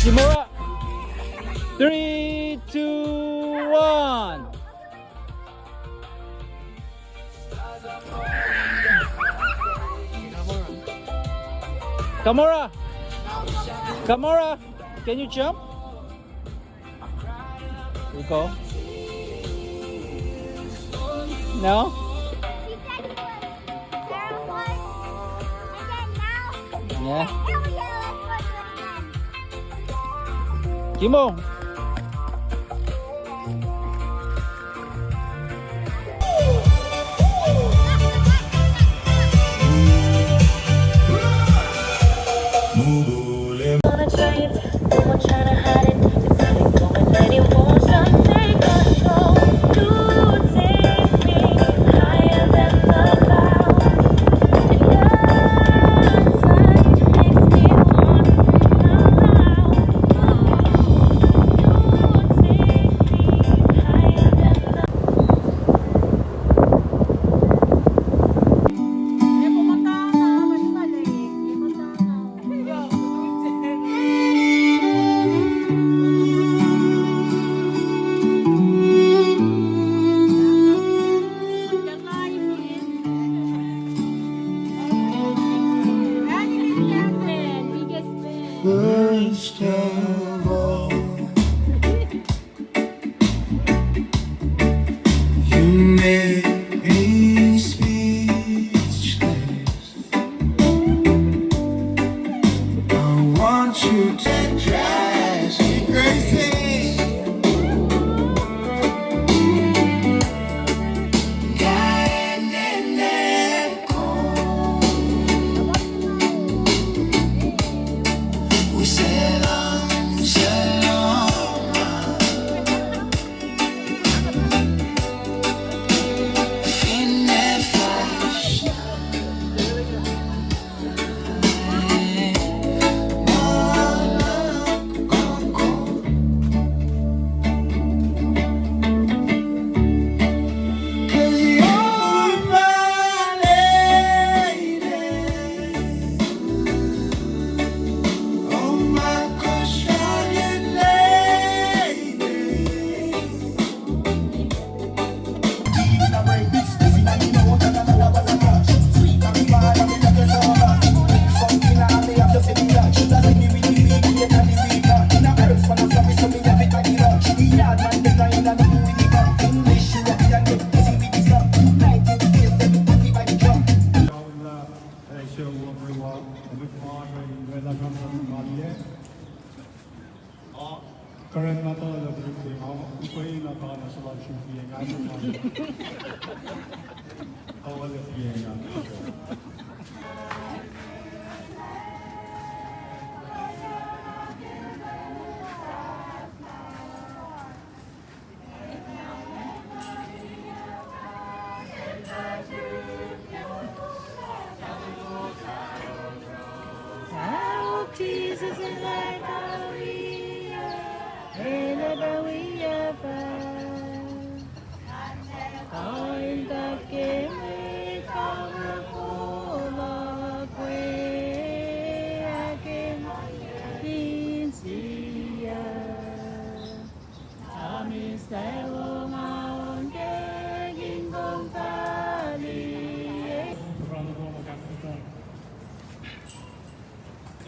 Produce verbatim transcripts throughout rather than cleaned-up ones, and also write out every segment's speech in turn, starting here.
Kimura. Three, two, one. Kamora. Kamora. Can you jump? Here you go. No? He said he was terrified, and then now, yeah. Hell yeah, let's go do it again. Kimo. First of all, you make me speechless. I want you to drive me crazy.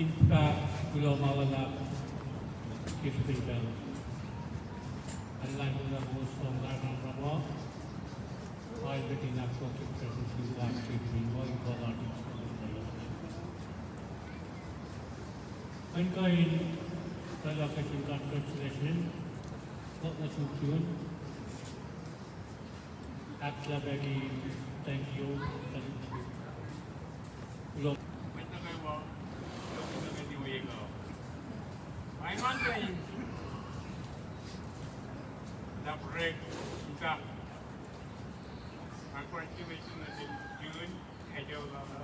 In fahk kuloh ma luhlahp ke srihpen pacl. Alu na kowos som lasr an sramsram uh. Alu kuht in ahkfokokoye prestuhn lasr ke srihpen ma in kuh lasr in sramsram. An kuh in kuh lasr in congratulation. Kuht na suk yun. Ahklah packi, thank you. Kuloh. Mwet nuh kwewa, kuloh nuh ke New Year uh. Ma ingacn, lah Brek, ita. Congratulations nuh sin June, Ejo Lala.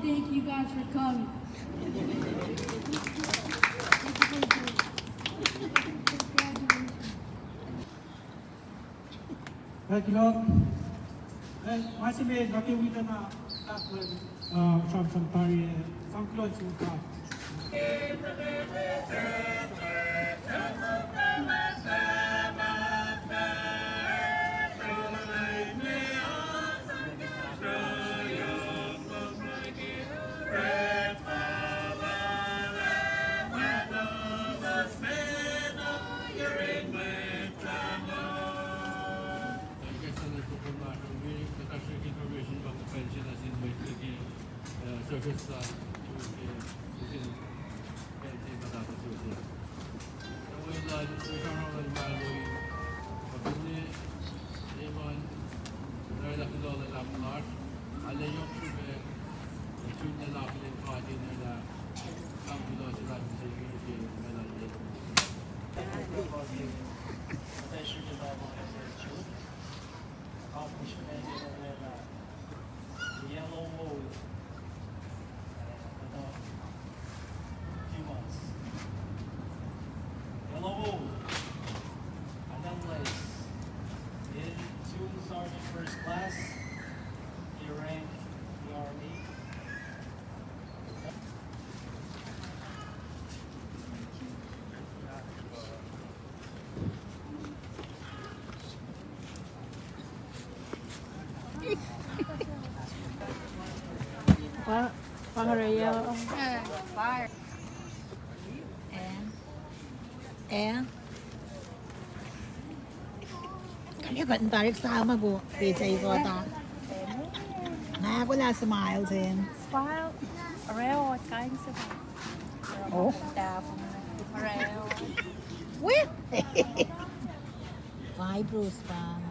Thank you guys for coming. Thank you, Lord. Well, ma se met, nga ke wi na, uh, sramsram tari, uh, sang kuloh sin God. Ke srihpen kuht in mwet liki, uh, service lal, ke, ke, ke, Accomplishment in the Yellow Wool. Uh, two months. Yellow Wool. Alan Lace. In June Sergeant First Class. He ranked the Army. Pa, pa nga oreo. Eh, fire. Eh. Eh. Kami kuht in tarik sama ko, pete iko ta. Nga ko lah smile sin. Smile. Oreo, what kinds of Oh. Oreo. Wi. Fibrous pa.